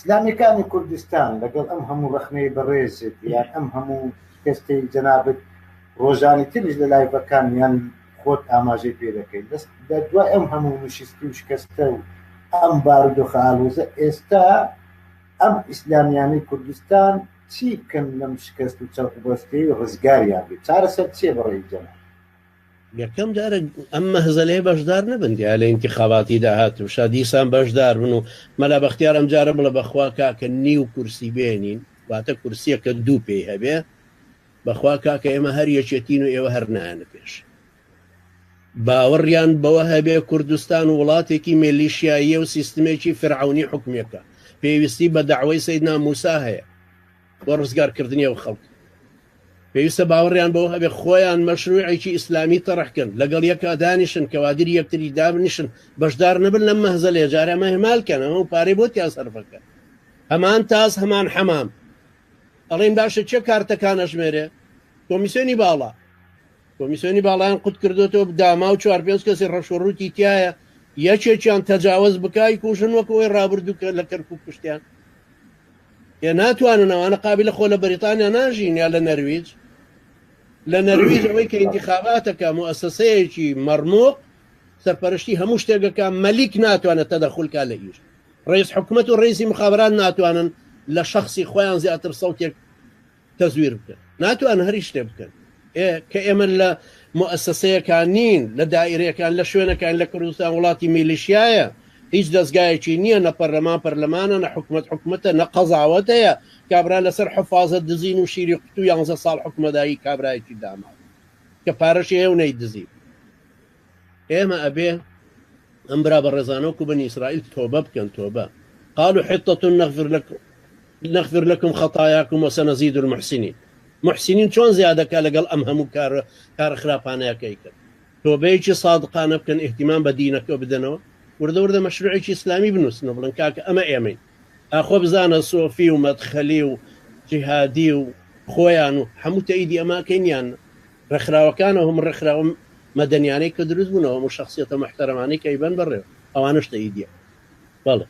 ئیسلامیەکانی کوردستان لەگەڵ ئەم هەموو ڕەخنەی بەڕێزت یان ئەم هەموو شکستەی جەنابت ڕۆژانی تریش لە لایڤەکان یان خۆت ئاماژەی پێ دەکەیت لە دوای ئەم هەموو نوشستی و شکستە و ئەم بارودۆخە ئالۆزە ئێستا ئەم ئیسلامیانەی کوردستان چی بکەن لەم شکست و چەقبەستەی و ڕزگاریان بێت چارەسەر چییە بەڕێی جەناب؟ یەکەم جارە ئەم مەهزەلەیە بەشدار نەبن دیارە لە ئینتیخاباتی داهاتووشا دیسان بەشدار بن و مەلا بەختیار ئەم جارە بڵێ بەخوا کاکە نیو کورسی بێنین واتە کورسیەکە دوو پێی هەبێ بەخوا کاکە ئێمە هەر یەکێتین و ئێوە هەر نایەنە پێش باوەڕیان بەوە هەبێ کوردستان وڵاتێکی مێلیشیاییە و سیستمێکی فرعونی حکومێکە پێویستی بە داوای سەیدنا موسا هەیە بۆ ڕزگارکردنی ئەو خەڵک پێویستە باوەڕیان بەوە هەبێ خۆیان مەشروعێکی ئیسلامی تەرح کەن لەگەڵ یەکا دانیشن کەوادری یەکتری دابنیشن بەشدار نەبن لەم مەهزەلەیە جارێ ئەمە ئیهمال کەن ئەمە و پارەی بۆ تیا سەرفەکەن هەمان تاس هەمان حەمام ئەڵێن باشە چێ کارتەکان ئەژمێرێ کۆمیسیۆنی باڵا کۆمیسیۆنی باڵایان قوت کردوێتەوە داما و چوار پێنج کەسی ڕەشۆڕوتی تایە یەکێکیان تەجاوز بکای کوژن وەک ئەوەی ڕابردوو کە لە کەرکوک کوشتیان ئێ ناتوانن ئەوانە قابلە خۆ لە بەریتانیا ناژین یا لە نەرویج لە نەرویج ئەوەی کە ئینتیخاباتەکە موئەسەسەیەکی مەرموق سەرپەرشتی هەموو شتێکەکە مەلیک ناتوانێت تەدەخولکا لە ئیش ڕئیس حکومەت و ڕئیسی مخابرات ناتوانن لە شخصی خۆیان زیاتر سەوتێک تەزویر بکەن ناتوانن هەر هیچ شتێ بکەن ئێ کە ئێمە لە موئەسەسەیەکان نین لە دائیرەکان لە شوێنەکان لە کوردستان وڵاتی میلیشیایە هیچ دەستگایەکی نییە نە پەرلەمان پەرلەمانە نە حکومەت حکومەتە نە قەزاوەت هەیە کابرا لەسەر حفازە دزین و شیری قوتو یانزە ساڵ حکومەدایی کابرایەکی داماوە کە پارەشی هەیە و نەیدزی ئێمە ئەبێ ئەم برا بەڕێزانە وەکو بەنی ئیسرائیل تۆبە بکەن تۆبە قالوا حطة نغفر لكم نغفر لكم خطاياكم وسنزيد المحسنين محسنین چۆن زیادەکە لەگەڵ ئەم هەموو کار کارە خراپانەیەکەی کرد تۆبەیەکی سادقانە بکەن اهتمام بە دینەکە بدەنەوە وردە وردە مەشروعێکی ئیسلامی بنووسنەوە بڵێن کاکە ئەمە ئێمەین ئاخۆ بزانە سۆفی و مەدخەلی و جیهادی و خۆیان و هەموو تەئیدی ئەماکەین یان ڕێکخراوەکانەوە هەموو ڕێکخراوە مەدەنیانەی کە دروست بوونەوە هەموو شەخسیەتە موحتەرەمانەی کە ئەیبەن بەڕێوە ئەوانەش تەئیدیە بەڵێ.